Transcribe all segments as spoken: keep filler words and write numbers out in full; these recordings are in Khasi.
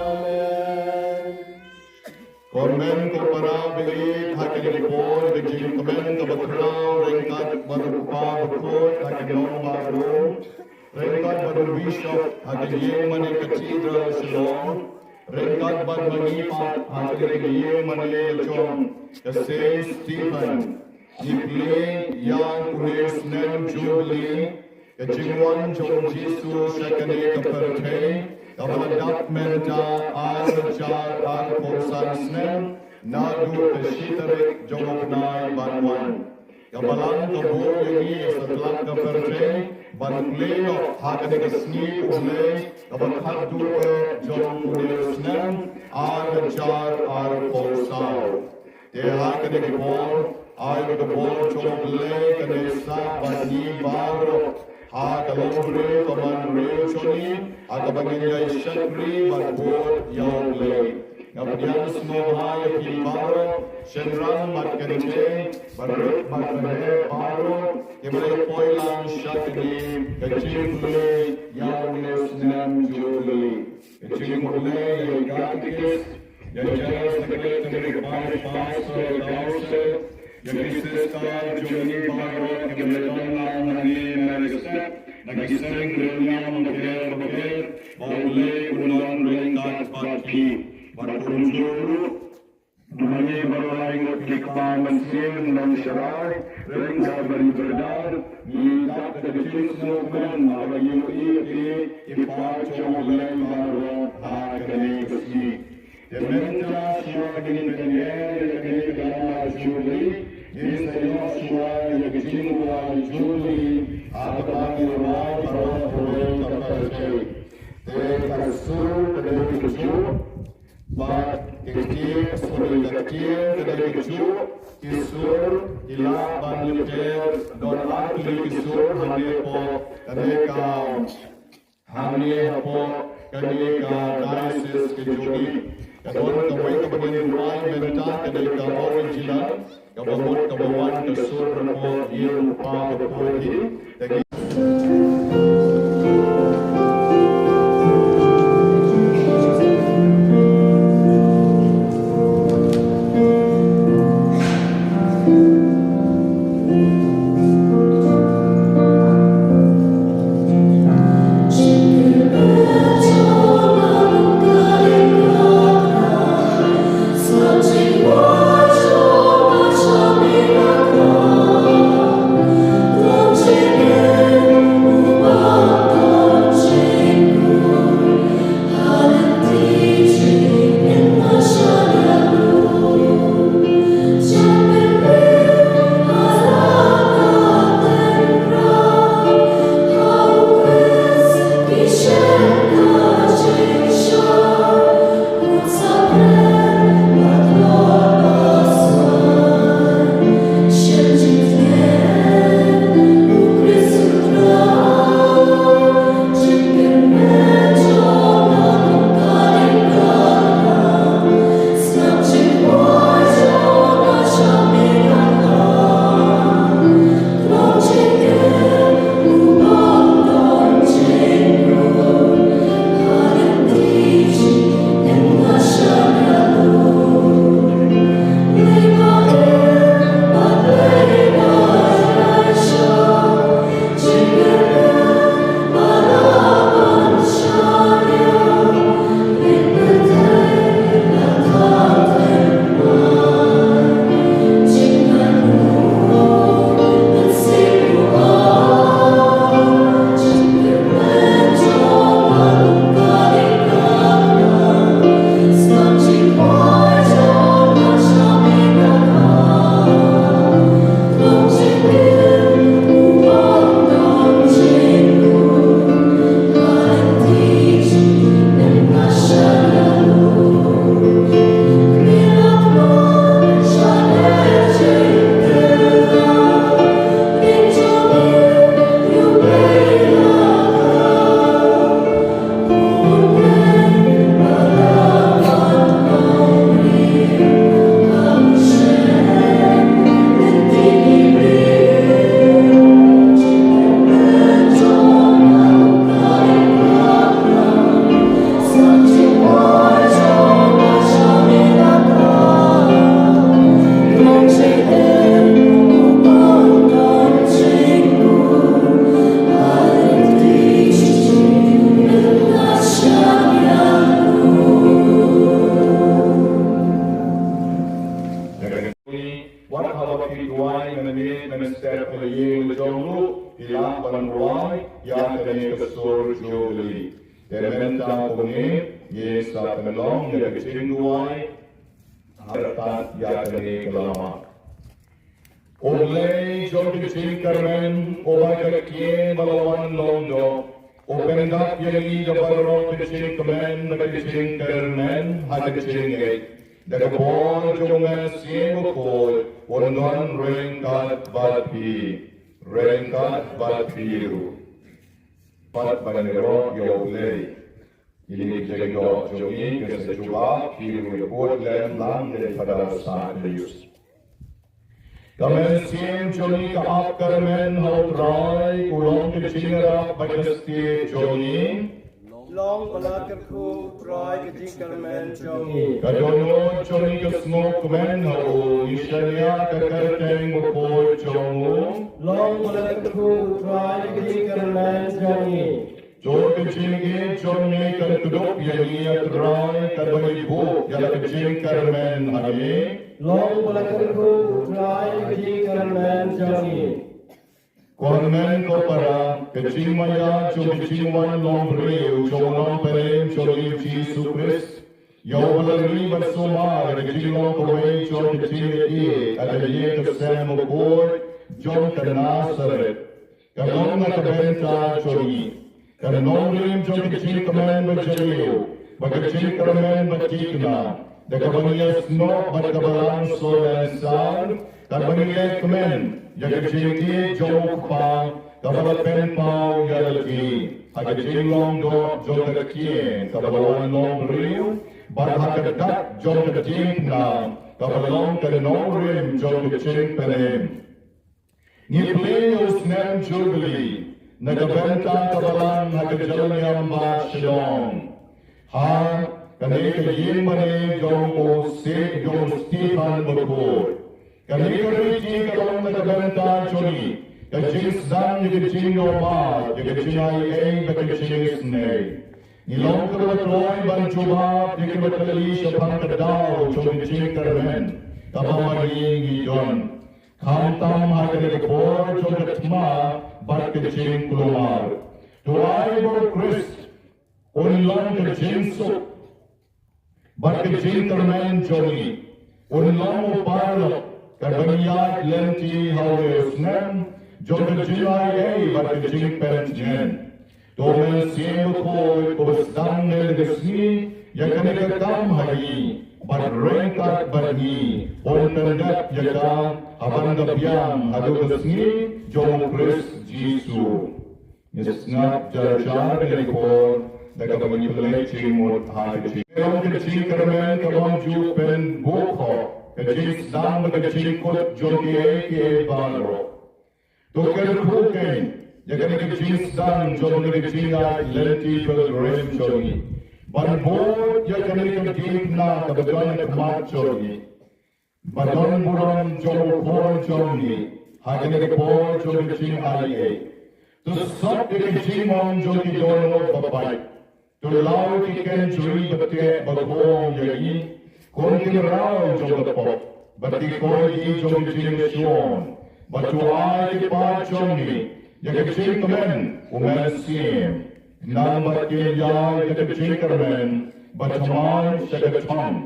Amen. Kyrmen ko para baieit, ha kane ka por ka jingkmen kaba khraw ryngkat bad u Kpa bakhuid ha ka nong baroh, ryngkat bad u Bishop ha ka Ïingmane Cathedral Shillong, ryngkat bad ma ngi pat ha kane ka Ïingmane la jong ka Saint Stephen, ngi plie ïa une u snem Jubilee ka jingwan jong u Jisu sha kane ka pyrthei, kaba la dap mynta ar hajar arphew san snem naduh ka shi tarik jong u bnai ban wan. Ka Balang ka buh ïa ngi ïa satlak ka pyrthei ban plie noh ha kane ka sngi U Blei kaba khatduh jong une u snem ar hajar arphew saw. Te ha kane ka por, ai ba ka bor jong U Blei kan ïasah bad ngi baroh ha ka longbriew ka manbriew jong ngi, ha kaba ngin ïai shakri bad bud ïa U Blei. Nga pdiang sngewbha ïa phi baroh, shynrang bad kynthei, barit bad baieit baroh, kiba la poi lang sha kane ka jingplie ïa une u snem Jubilee. Ka jingmut lei ïa i Katekist, ïa i General Secretary, Vice Pastor, Council, ïa ki sister jong ngi baroh kiba la don lang hangne na ka step, na ki seng riewniam bakhiah bakhiah, ba U Blei un long ryngkat bad phi. Bad kumjuh ruh, namar ngi baroh lai ngut ki kpa mynsiem nongsharai, ryngkat bad i Brother, ngi dap da ka jingsngewkmen haba ngi ïohi ïa phi ki paid jong U Blei baroh ha kane ka sngi. Te mynta shuwa ba ngin pynïaid ïa kane ka Jubilee, ngin sa ïoh shuwa ïa ka jingwan Jubilee ha kaba ngi rwai baroh kawei ka pyrthei. Te ka sur ka dei kajuh, bad ka tieng, sorry, ka tieng ka dei kajuh, ki sur ki lah ban lynter, don ar tylli ki sur hangne hapoh kane ka, hangne hapoh kane ka diocese ka jong ngi. Ka don kawei kaba ngin rwai mynta, ka dei ka original, kaba mut kaba wan ka sur hapoh ïing u Kpa bakhuid hi. Te ki kane ka sur Jubilee. Te mynta kumne ngin sa pynlong ïa ka jingduwai. Artat ïa kane ka lama. U Blei jong ka jingkyrmen, uba ka ktien ba la wan long doh, u pyndap ïa ngi da baroh ka jingkmen bad ka jingkyrmen ha ka jingngeit. Da ka bor jong u Mynsiem Bakhuid, un don ryngkat bad phi, ryngkat bad phi ruh. Pat ban ïaroh ïa U Blei. Kine ki jingïaroh jong ngi kin sa jubab, ki ruh ïa bud lem lang ïa i Phadar Sadius. Ka mynsiem jong ngi ka ap kyrmen ha U Trai, u long ka jingïarap bad ka stieh jong ngi. Long ba la kyrkhu U Trai ka jingkyrmen jong ngi. Ka dohnud jong ngi ka sngewkmen ha u, ngi shaniah ka kyrteng bakhuid jong u. Long ba la kyrkhu U Trai ka jingkyrmen jong ngi. To ka jingïeit jong ngi kan kdup ïa ngi, A Trai, katba ngi buh ïa la ka jingkyrmen ha ngi. Long ba la kyrkhu U Trai ka jingkyrmen jong ngi. Ko hynmen ko para, ka jingmaïa jong ka jingwan long briew jong u Nongpynim jong ngi U Jisu Khrist, ïa uba la ri bad sumar ïa ka jinglong kawei jong ka jingïeit ha ka ïing ka sem bakhuid jong ka Nasareth. Ka long na ka bynta jong ngi. Ka nongrim jong ka jingkmen ba jylliew, bad ka jingkyrmen ba thikna, da kaba ngi ïasnoh bad ka Balang Salonsar, katba ngi leh kmen ïa ka jingïeit jong U Kpa, kaba la pynpaw ïa lade ha ka jinglong doh jong ka ktien kaba la wan long briew, bad ha ka dak jong ka diengphna kaba long ka nongrim jong ka jingpynim. Ngi plie ïa u snem Jubilee na ka bynta ka Balang ha ka jylla niam ba Shillong, ha kane ka ïing mane jong u St, jong u Stephen Bakhuid. Kane ka riti ka long na ka bynta jong ngi, ka jingsdang ïa ka jingnobat, ïa ka jingaiei bad ka jingisynei. Ngi long kiba kloi ban jubab ïa kiba kylli shaphang ka daw jong ka jingkyrmen kaba ma ngi ngi don, khamtam ha kane ka por jong ka thma bad ka jingkulmar. To ai ba U Khrist un long ka jingsuk bad ka jingkyrmen jong ngi, un long u paralok, katba ngi ïaid lynti ha une u snem jong ka jingaiei bad ka jingpyntngen. To Mynsiem Bakhuid, uba sdang ne ka sngi ïa kane ka kam ha ngi, bad ryngkat bad ngi, un pyndep ïa ka ha ban da biang haduh ka sngi jong U Khrist Jisu. Ngi sngap jar jar kane ka por da kaba ngi pynleit jingmut ha ka jingkyrmen, ka long ju pynbuh ka jingsdang bad ka jingkut jong kiei kiei baroh. To kyrkhu kein ïa kane ka jingsdang jong kane ka jingïaid lynti pilgrim jong ngi, ban bud ïa kane ka diengphna kaba don ha khmat jong ngi, ba don burom jong u khun jong ngi ha kane ka por jong ka jingaiei. To sop ïa ka jingmong jong ki dohnud ba pait. To law ki kynjri ba teh ba khum ïa ngi, khun ki mraw jong ka pop bad ki khyllipmat jong ka jingshun, bad to ai ki paid jong ngi ïa ka jingkmen u Mynsiem, khnang ba kin ïaid da ka jingkyrmen bad thymmai sha ka thong,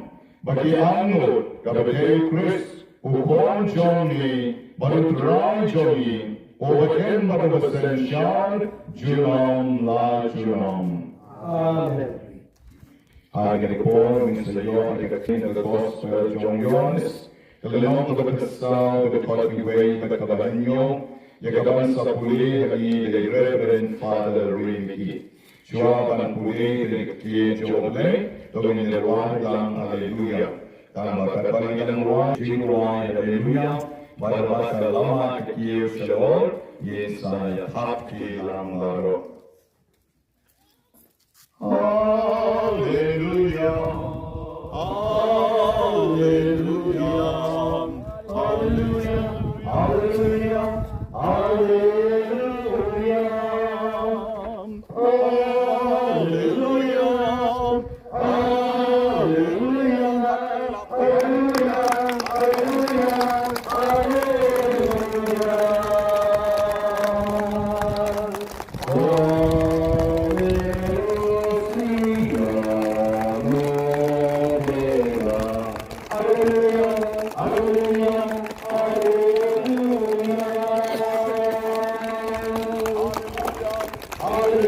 ba ki angnud kaba dei U Khrist, u Khun jong ngi bad u Trai jong ngi, uba im bad uba synshar junom la junom. Amen. Ha kane ka por ngin sa ïoh ïa ka ktien ka Gospel jong u Ïoannis, ka lynnong kaba khatsaw, ka dkhot kaba wei bad kaba hynñiew, ïa kaban sa pule ha ngi da i Reverend Father Rim Ki. Shuwa ban pule ïa ka ktien jong U Blei, to ngin ïa rwai lang Alleluia. Tang ba katba ngi dang rwai, jingrwai Alleluia, bad ba ka lama ka kiew shalor, ngin sa ïa thap ki lang baroh. Alleluia. Alleluia. Alleluia. Alleluia. Alleluia. Alleluia. Alleluia. Alleluia. Alleluia. Ka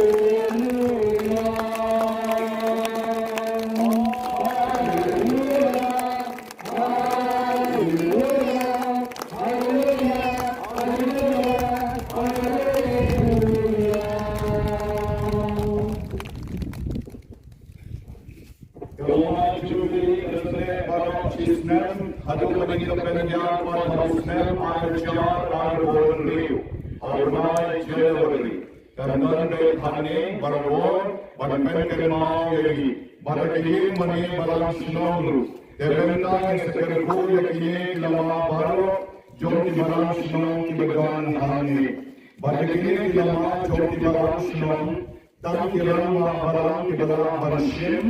lama Jubilee ka la leh baroh shi snem, haduh ba ngin ïa pynïaid bad ha u snem ar hajar arphew hynriew, ha u bnai January. Kan don beit hangne baroh, ban pynkynmaw ïa ngi bad ïa ki ïing mane balang shnong ruh. Te mynta ngin sa kyrkhu ïa kine ki lama baroh jong ki balang shnong kiba don hangne. Bad ïa kine ki lama jong ki balang shnong, tang ki rangbah balang kiba lah ban shim,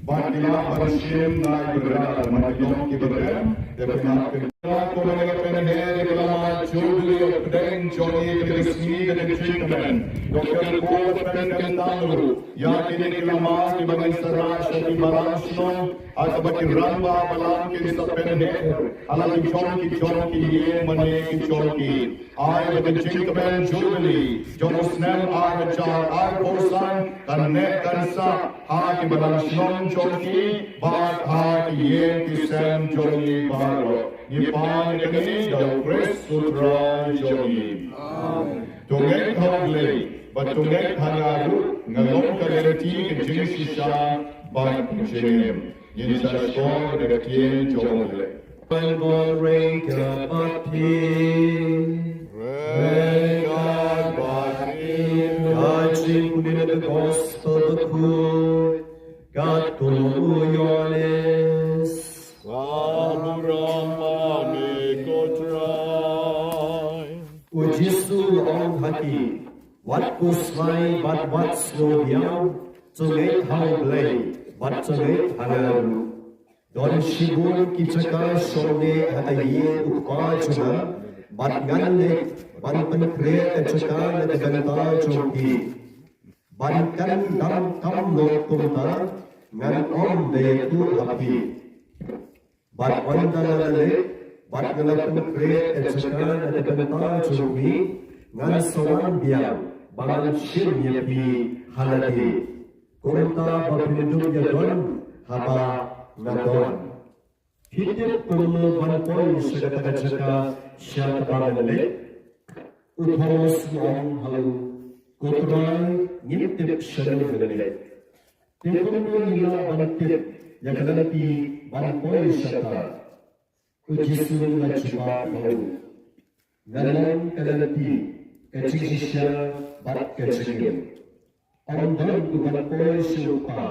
bad ki lah ban shim na i Bradar, ma ki long kiba rem, te pynap pynap. Kumba nga pynher ïa ka lama Jubilee hapdeng jong ngi ha kane ka sngi da ka jingkmen, to kyrkhu bad pynkyntang ruh ïa kine ki lama kiba ngin sa rah sha ki balang shnong, ha kaba ki rangbah balang kin sa pynher ha la ki jong ki jong ki ïing mane ki jong ki. Ai ba ka jingkmen Jubilee jong u snem ar hajar arphew san kan neh kan sah ha ki balang shnong jong ki bad ha ki ïing ki sem jong ngi baroh. Ngi pan ïa kane da u Khrist u Trai jong ngi. Amen. To ngeit ha U Blei bad to ngeit ha nga ruh, nga long ka lynti ka jingshisha bad ka jingim. Ngin sa shkor da ka ktien jong U Blei. Ban bor rei ka bad phi. Rei ka bad phi. Ka jingpynmih na ka gospel bakhuid katkum u Ïoannis. Ka burom ma me ko Trai. U Jisu u ong ha ki, wat khuslai bad wat sngewbiang, to ngeit ha U Blei bad to ngeit ha nga ruh. Don shibun ki jaka shongneh ha ka ïing u Kpa jong nga, bad ngan leit ban pynkhreh ka jaka na ka bynta jong phi. Bad kan dang kam long kumta, ngan ym da ïathuh ha phi. Bad ynda nga la leit bad nga la pynkhreh ka jaka na ka bynta jong phi, ngan sa wan biang ba ngan shim ïa phi ha lade, kumta ba phin ïadon haba nga don. Phi tip kumno ban poi sha kata ka jaka sha kaba ngan leit? U Thomas u ong ha u, ko Trai, ngim tip shano ngan leit. Te kumno ngi lah ban tip ïa ka lynti ban poi shata? U Jisu u la jubab ha u, nga long ka lynti, ka jingshisha bad ka jingim. Ym don uba poi sha u Kpa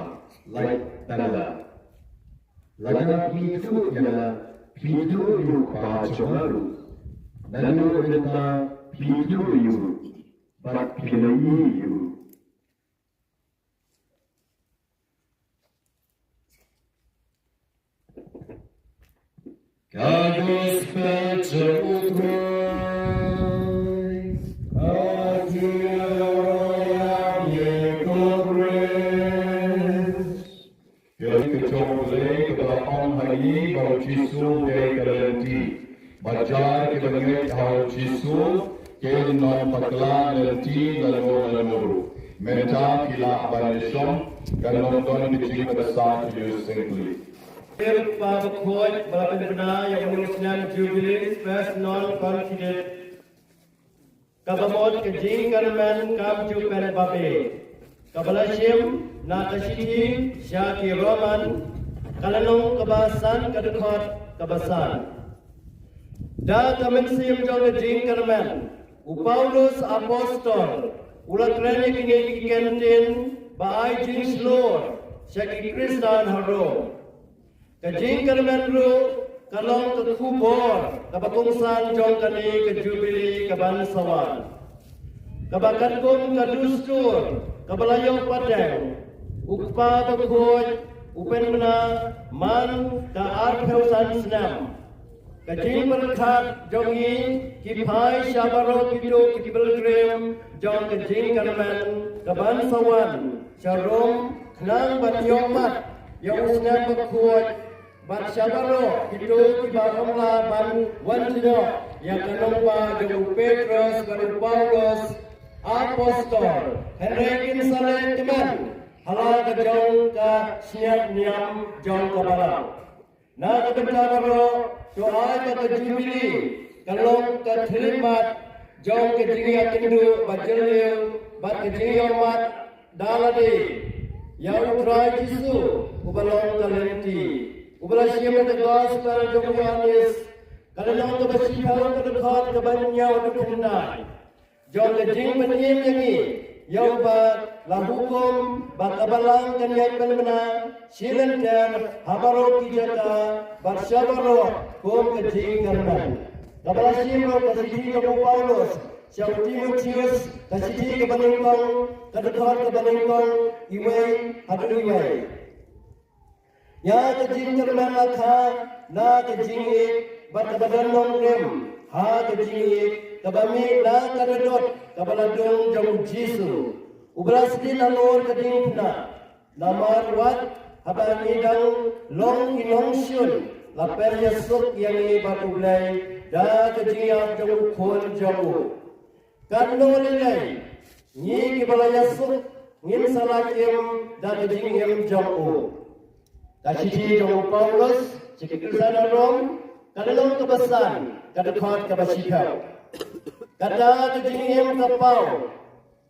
lait da nga. Lada phi ïathuh ïa nga, phi ïathuh ïa u Kpa jong nga ruh. Naduh mynta phi ïathuh ïa u bad phi la ïohi ïa u. Ka gospel jong u Trai. Ka jingïaroh ïa ngi ko Khrist. Ka jong U Blei kaba ong ha ngi ba u Jisu u dei ka lynti. Bad jar kiba ngeit ha u Jisu kin ym bakla lynti lano lano ruh. Mynta phi lah ban ïashong, kan ym don ka jingpynsah ïa u sngewsih. Kpa bakhuid ba la pynbna ïa une u snem Jubilee Fest non-confident. Kaba mut ka jingkyrmen kam ju pynbha bha. Kaba la shim na ka shithi sha ki Roman, ka lynnong kaba san, ka dkhot kaba san. Da ka mynsiem jong ka jingkyrmen, u Paulus Apostol u la kren ïa kine ki kyntien ba ai jingshlur sha ki Khristan ha Rom. Ka jingkyrmen ruh ka long ka khubor kaba kongsan jong kane ka Jubili kaban sa wan, kaba katkum ka dustur kaba la ïoh pateng, u Kpa Bakhuid u pynbna man ka arphew san snem. Ka jingpyrkhat jong ngi ki phai sha baroh kito ki pilgrim jong ka jingkyrmen kaban sa wan sha Rom, khnang ban ïoh mad ïa u snem bakhuid, bad sha baroh kito kiba ym lah ban wan jngoh ïa ka nongpah jong u Petros bad u Paulus. Apostol, hynrei kin sa leh tymmen ha la ka jong ka shñiuh niam jong ka balang. Na ka bynta baroh, to ai ba ka Jubili ka long ka thylliej mat jong ka jingïakynduh ba jylliew bad ka jingïohmat da lade ïa U Trai Jisu uba long ka lynti, uba la shim da ka gospel jong u Ïoannis, ka lynnong kaba shiphew, ka dkhot kaba hynñiew haduh khyndai. Jong ka jingpynim ïa ngi ïa uba la hukum ba ka balang kan ïaid pynbna shi lynter ha baroh ki jaka bad sha baroh kum ka jingkyrmen. Kaba la shim ruh ka shithi jong u Paulus sha u Timotheus, ka shithi kaba nyngkong, ka dkhot kaba nyngkong, iwei haduh iwei. Ïa ka jingkyrmen la kha na ka jingïeit bad kaba don nongrim ha ka jingïeit kaba mih na ka dohnud kaba la dung jong u Jisu, uba la sdit halor ka diengphna. Namar wat haba ngi dang long ki nongshun, la pynïasuk ïa ngi bad U Blei da ka jingïap jong u Khun jong u. Katno lei lei ngi kiba la ïasuk ngin sa lait im da ka jingim jong u. Ka shithi jong u Paulus sha ki Khristan ha Rom, ka lynnong kaba san, ka dkhot kaba shiphew. Kata ka jingim ka paw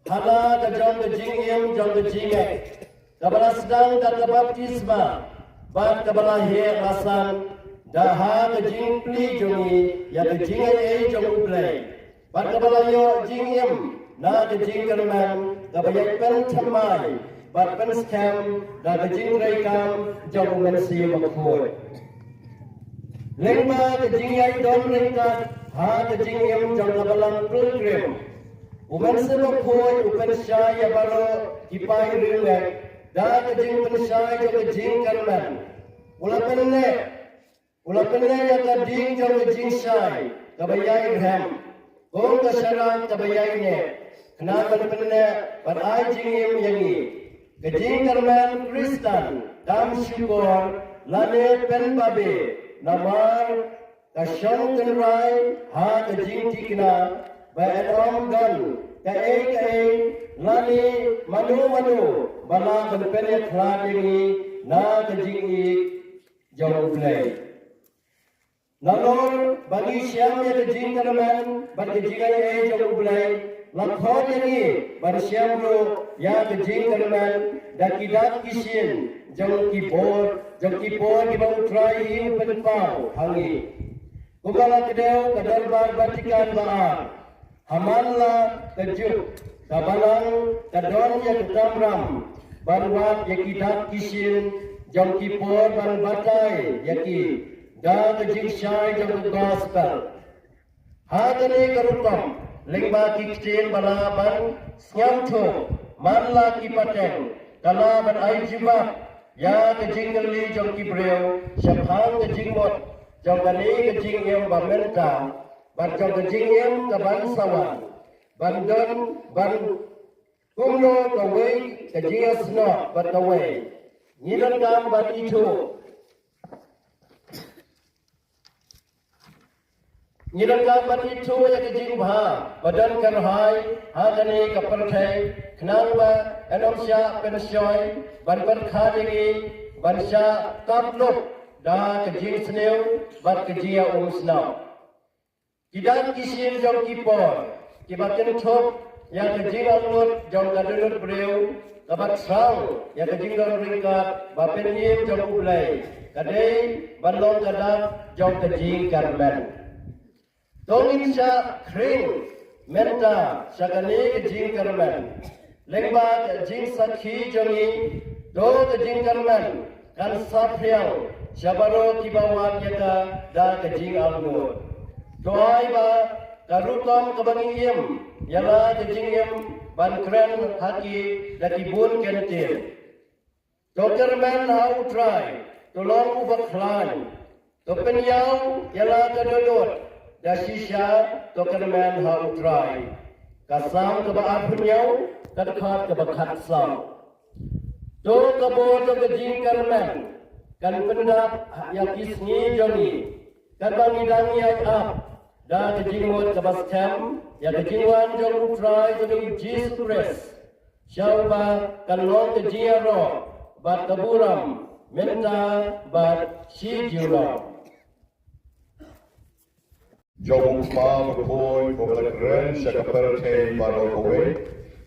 ha la ka jong ka jingim jong ka jingngeit, kaba la sdang da ka baptisma bad kaba la heh la san da ha ka jingplie jong ngi ïa ka jingaiei jong U Blei, bad kaba la ïoh jingim na ka jingkyrmen kaba ïaid pynthymmai bad pynskhem da ka jingtreikam jong U Mynsiem Bakhuid. Lyngba ka jingïaid don ryngkat ha ka jingim jong ka balang pilgrim, U Mynsiem Bakhuid u pynshai ïa baroh ki paid riewngeit da ka jingpynshai jong ka jingkyrmen. U la pynneh, u la pynneh ïa ka ding jong ka jingshai kaba ïai rhem, kum ka sharak kaba ïai neh, khnang ban pynneh bad ai jingim ïa ngi. Ka jingkyrmen Khristan kam shukor lane pynbabe, namar ka shong tynrai ha ka jingthikna ba yn ym don kaei kaei lane mano mano ba lah ban pynïakhlad ïa ngi na ka jingïeit jong U Blei. Nalor ba ngi shem ïa ka jingkyrmen bad ka jingaiei jong U Blei, la khot ïa ngi ban shem ruh ïa ka jingkyrmen da ki dak ki shin jong ki bor, jong ki por kiba U Trai u pynpaw ha ngi. Kumba la kdew ka Dorbar Vatican ba ar, ha man la ka juk, ka balang ka don ïa ka kamram ban wad ïa ki dak ki shin jong ki por ban batai ïa ki da ka jingshai jong ka gospel. Ha kane ka rukom, lyngba ki ktien ba lah ban sngewthuh, man la ki pateng, ka lah ban ai jubab ïa ka jingkylli jong ki briew shaphang ka jingmut jong kane ka jingim ba mynta bad jong ka jingim kaban sa wan, ban don, ban kumno kawei ka jingïasnoh bad kawei. Ngi donkam ban ithuh, ngi donkam ban ithuh ïa ka jingbha ba don kyrhai ha kane ka pyrthei, khnang ba yn ym shah pynshoi ban pyrkhat ïa ngi, ban shah kap lup da ka jingsniew bad ka jingïaumsnam. Ki dak ki shin jong ki por kiba kynthup ïa ka jingangnud jong ka dohnud briew, kaba thrang ïa ka jingdon ryngkat ba pynïeng jong U Blei, ka dei ban long ka dak jong ka jingkyrmen. To ngin shah khring mynta sha kane ka jingkyrmen. Lyngba ka jingsakhi jong ngi, to ka jingkyrmen kan saphriang sha baroh kiba wad ïa ka da ka jingangnud. To ai ba ka rukom kaba ngi im ïa la ka jingim ban kren ha ki da ki bun kyntien. To kyrmen ha U Trai, to long uba khlaiñ. To pynïaw ïa la ka dohnud, da shisha to kyrmen ha U Trai. Ka Salm kaba arphew hynñiew, ka dkhot kaba khatsaw. To ka bor jong ka jingkyrmen kan pyndap ïa ki sngi jong ngi, katba ngi dang ïaid ap Da ka jingmut kaba skhem ïa ka jingwan jong U Trai jong ngi U Jisu Khrist, sha uba kan long ka jingïaroh bad ka burom mynta bad shi jinglong. Jong U Kpa bakhuid uba la kren sha ka pyrthei baroh kawei,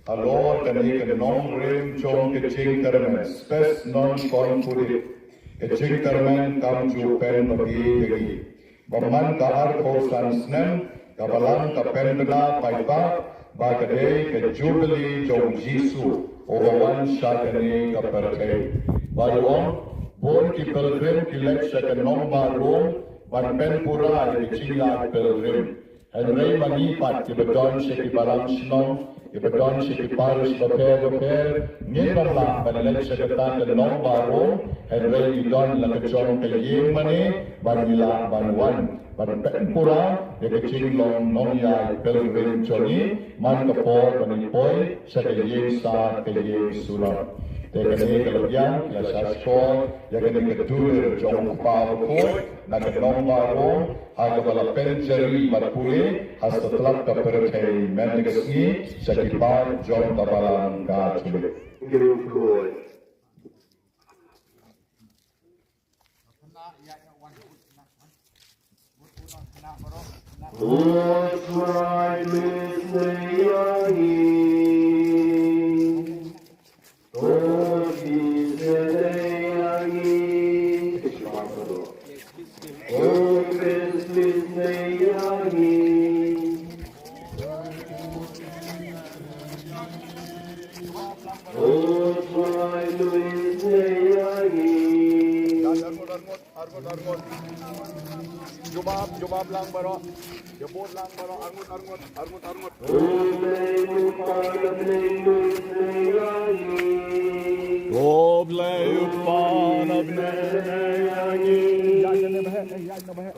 halor kane ka nongrim jong ka jingkyrmen, spes non concedit, ka jingkyrmen kam ju pynpaw ïa ngi. Ba man ka arphew san snem ka Balang ka pynbna paidbah ba ka dei ka jubili jong U Jisu uba wan sha kane ka pyrthei. Ba u ong, bun ki pilgrim ki leit sha ka nongbah Rom ban pynpura ïa ka jingïaid pilgrim. Hynrei ma ngi pat kiba don sha ki balang shnong, kiba don sha ki parish bapher bapher, ngim lah ban leit sha kata ka nongbah Rom, hynrei ngi don la ka jong ka ïing mane ba ngi lah ban wan ban pynpura ïa ka jinglong nongïaid pilgrim jong ngi man ka por ba ngi poi sha ka ïing sah ka ïing surok. Te kane ka la biang la sha shkor ïa kane ka dulir jong U Kpa bakhuid na ka nongbah Rom, ha kaba la pynjari bad pule ha satlak ka pyrthei mynta ka sngi sha ki paid jong ka Balang Katholik. Arngut, arngut. Jubab, jubab lang baroh. Jubab lang baroh. Arngut, arngut, arngut, arngut. Khublei U Kpa na bneng. Ïaid na bneng, ïaid na bneng.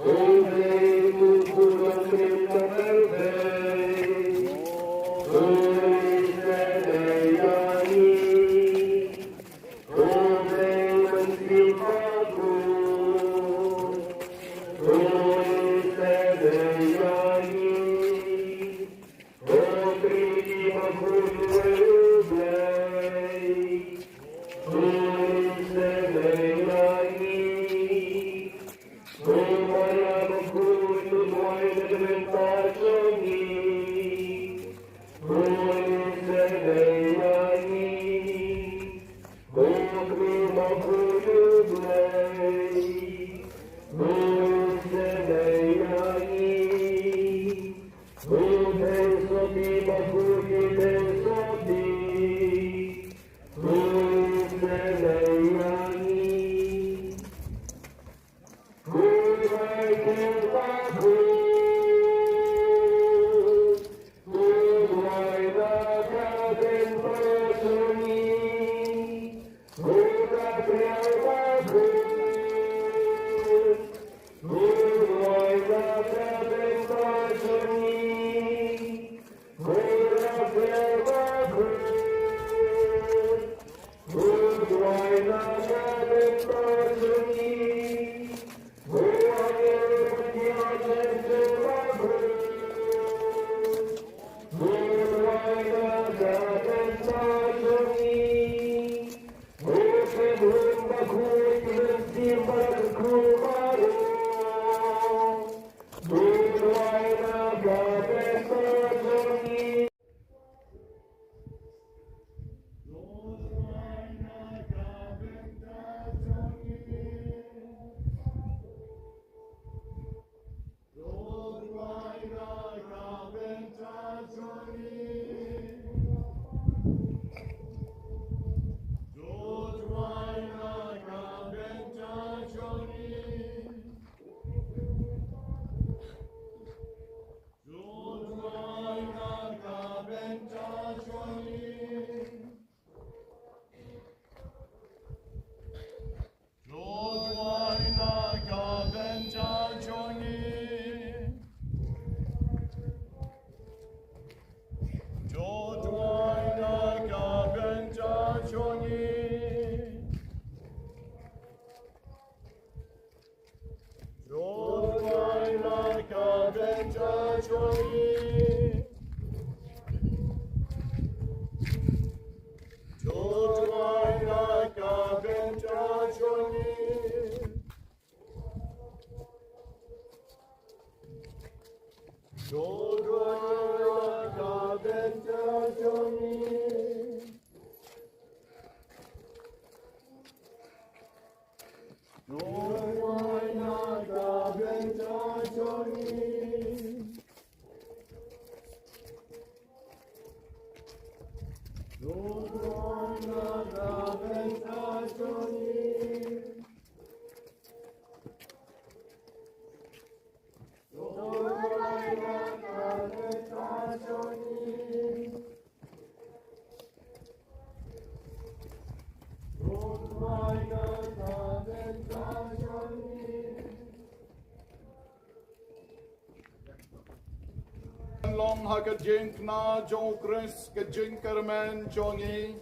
Long ha ka jingkna jong u Khrist ka jingkyrmen jong ngi.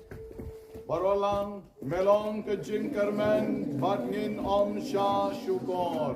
Baroh lang, me long ka jingkyrmen bad ngin ym shah shukor.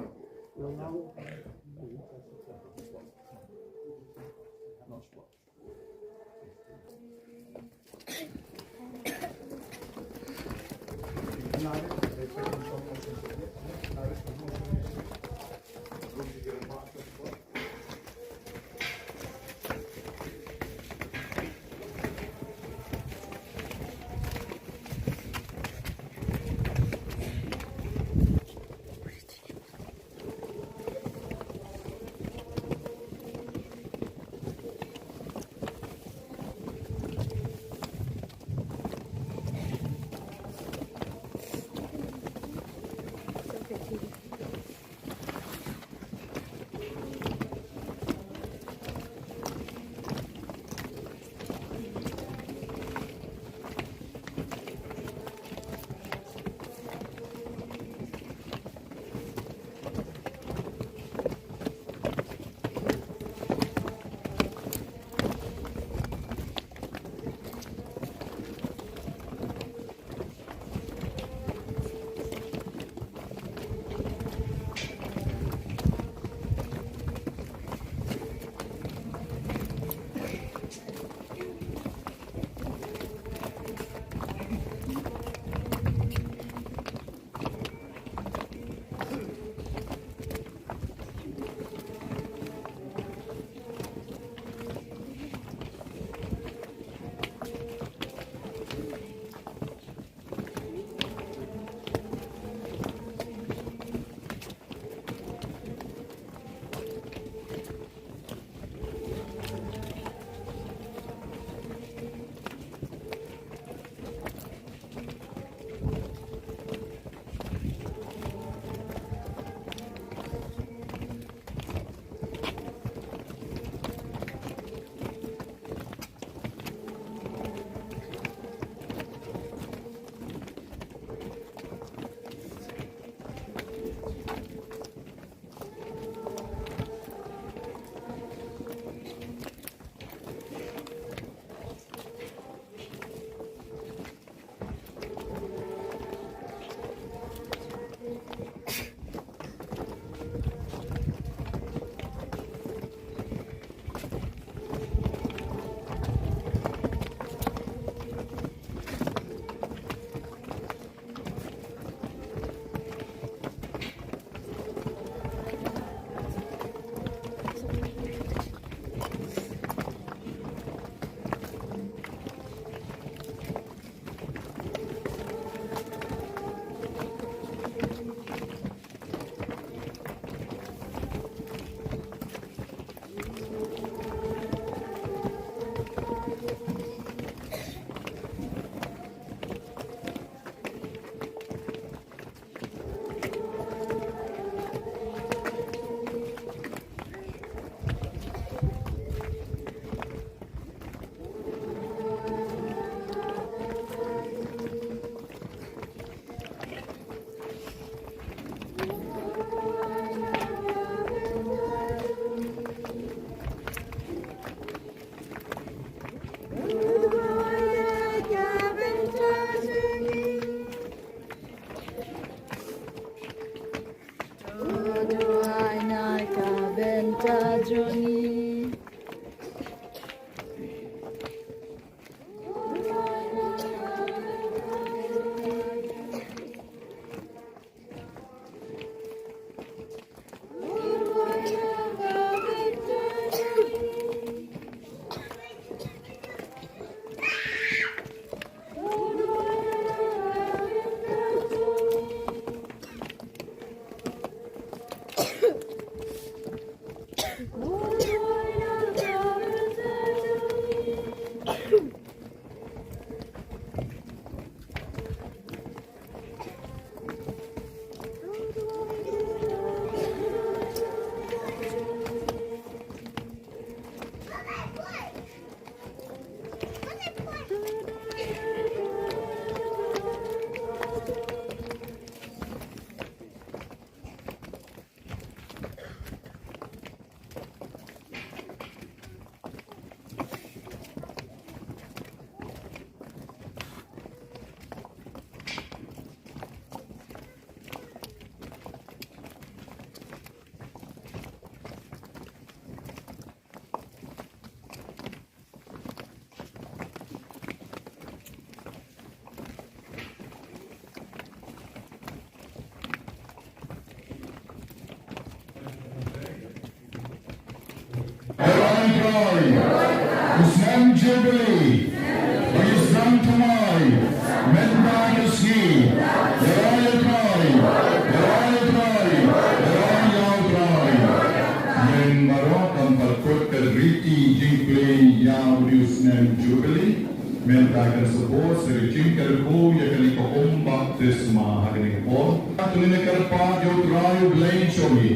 Kan sa bud sa ka jingkyrkhu ïa kane ka um baptisma ha kane ka por. Te ngin ïa kyrpad ïa U Trai U Blei jong ngi.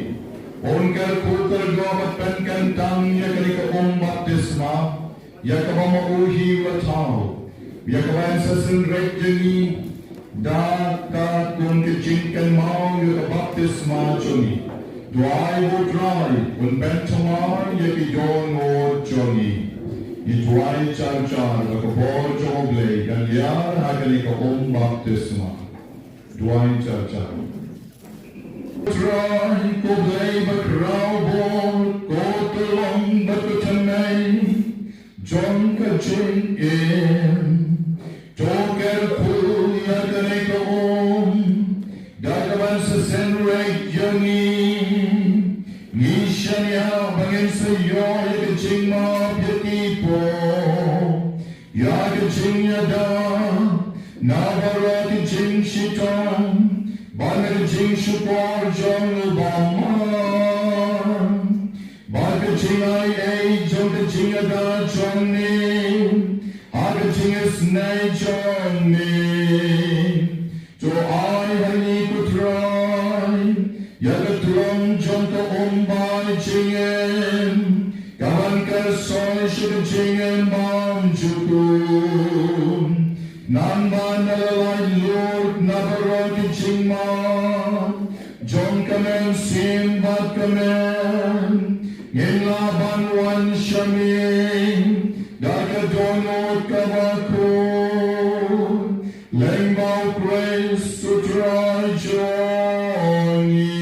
Un kyrkhu kyrdoh bad pynkyntang ïa kane ka um baptisma, ïa kaba ma u hi u la thaw, ïa kaba yn sa synreit ïa ngi da ka kum ka jingkynmaw ïa ka baptisma jong ngi. Duwai ba U Trai un pynthymmai ïa ki dohnud jong ngi. Ngi duwai jar jar ba ka bor jong U Blei kan lyiar ha kane ka um baptisma. Duwai jar jar. Trai, ko Blei bakhraw bor, ko tyllong bad ko thymmai jong ka jingim, to kyrkhu ïa kane ka um da kaban sa synreit ïa ngi. Ngi shaniah ba ngin sa ïoh ïa ka jingmap ïa ki pop, ïa ka jingïada na baroh ki jingshitom, bad na ka jingshukor jong u bymman, bad ka jingai ei jong ka jingïada jong me ha ka jingisynei jong me. To ai ha ngi ko Trai ïa ka tyllong jong ka um bai jingim, kaban kyrsoi sha ka jingim bymjukut. Nangta na la laitluid na baroh ki jingmap jong ka mynsiem bad ka mei, ngin lah ban wan sha me da ka dohnud kaba khuid. Lyngba U Khrist U Trai jong ngi.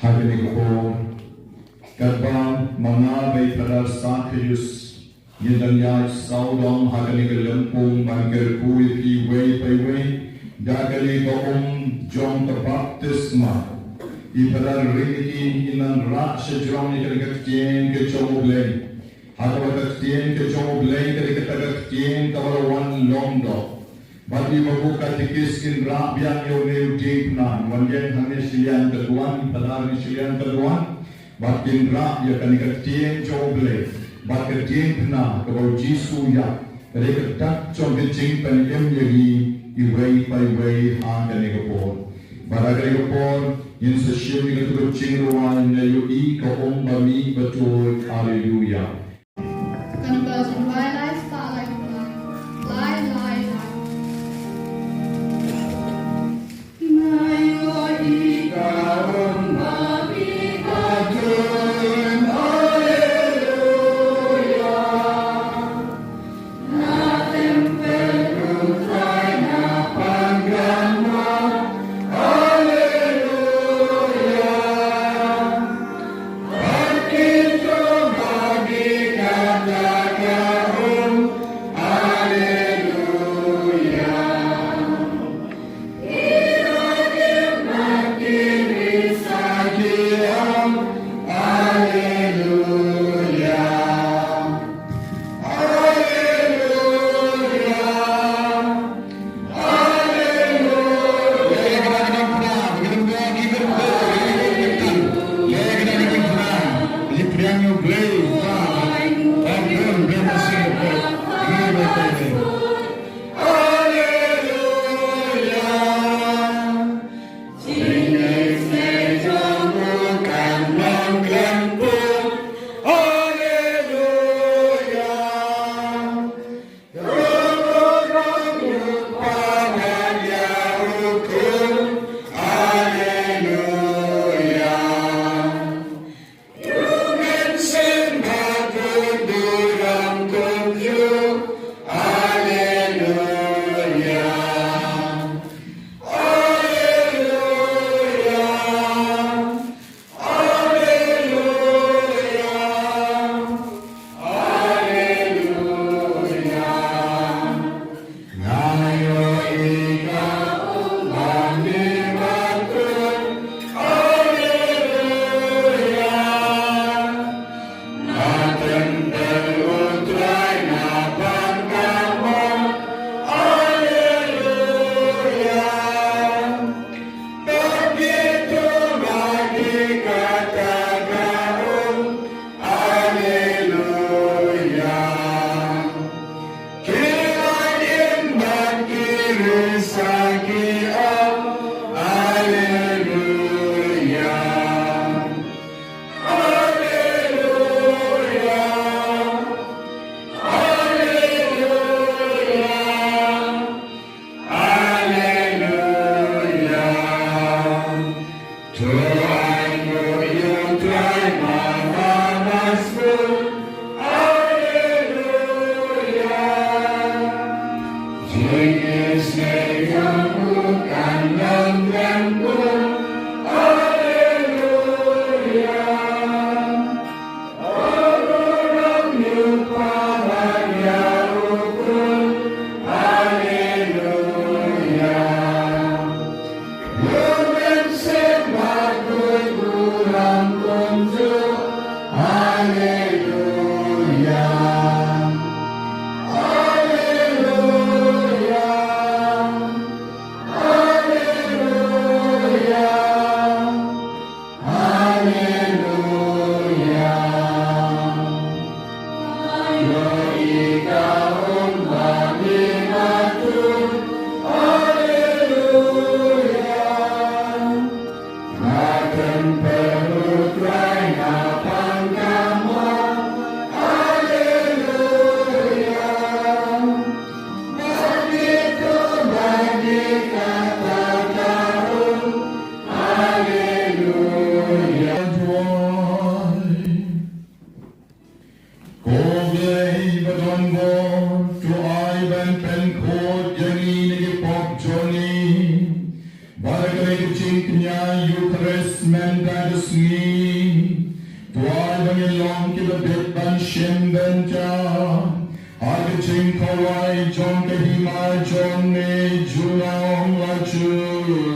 Ha kane ka por, katba ma nga bad i Phadar Sakharius ngi dang ïaid sawdong ha kane ka lympung ban kyrkhu ïa phi iwei pa iwei da kane ka um jong ka baptisma, i Phadar Ricky i nang rah sha jrong ïa kane ka ktien ka jong U Blei. Ha kaba ka ktien ka jong U Blei ka dei kata ka ktien kaba la wan long doh. Bad i ba u katikis kin rah biang ïa une u diengphna, wan ïeng hangne shiliang ka duwan, i Phadar hangne shiliang ka duwan. Bad kin rah ïa kane ka ktien jong U Blei bad ka diengphna kaba U Jisu u ïap, ka dei ka dak jong ka jingpynim ïa ngi iwei pa iwei ha kane ka por. Bad ha kane ka por ngin sa shim ïa katu ka jingrwai, nga ïohi ka um ba mih ba tuid. Haleluya. Kan ka jingwai lai spah lai kumne. Lai, lai, lai. Bor, to ai ban pynkhuid ïa ngi na ki pop jong ngi. Bad da kane ka jingkñia Eukharist mynta ka sngi, to ai ba ngin long kiba bit ban shim bynta ha ka jingkhawai jong ka hima jong me junom la jur.